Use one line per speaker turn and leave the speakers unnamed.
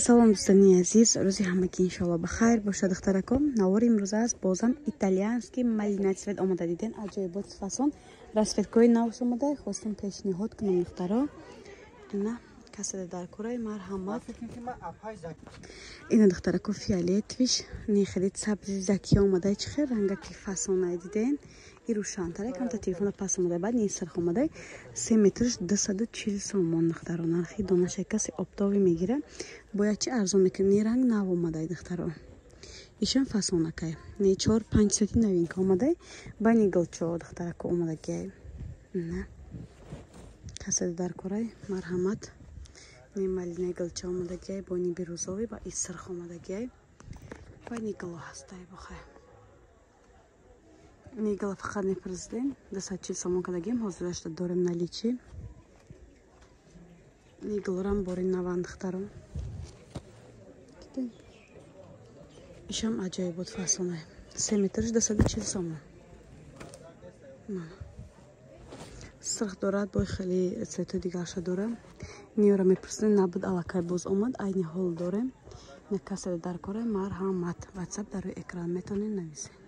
Салом, дӯстони азиз, рӯзи ҳамагӣ иншоалло ба хайр бошад. Духтарако, навори имрӯза аст бозам итальянский малина цвет омада. Диден, аҷоибот фасон, расцветкои навш омада, хостем пешниҳод кунам, духтаро. Ина, каседа дар кораи, марҳамат. Ина, духтарако, фиолетовыйш не, хеле сабзи заки омада, чӣ хел рангаки фасонай, диден? И рӯшантара, камта телефона пас омада, баъд ни сирх омада. 3 метрш 240 сомон, духтаро, нархи донаша. Касе оптовый мегира, бояд чи арзон мекунем. Ни ранг нав омадай, духтаро, ишам фасонакай. Не, чор панҷ цвети новинка омадай. Ба ниглчо, духтарако, омадагиай. На, касе дар корай, марҳамат. Не, малинаи гилча омадагиай бо ни бирюзовый ва и сирх омадагиай. Ва нигло ҳастай бохай. Нигла фақат мепурсидем, 240 сомон кардагим, ҳозирашта дорем наличии. Ниглорам бори наван, духтаро. Ишам аҷоибот фасонай. 3 метрш 240 сомон. Сирх дорад, бой хеле цветои дигарша дорам. Ниёра мепурсидем, набуд, аллакай боз омад, айни ҳол дорем. На, касе дар кора, марҳамат, ватсап дар рӯи экран, метавонед нависед.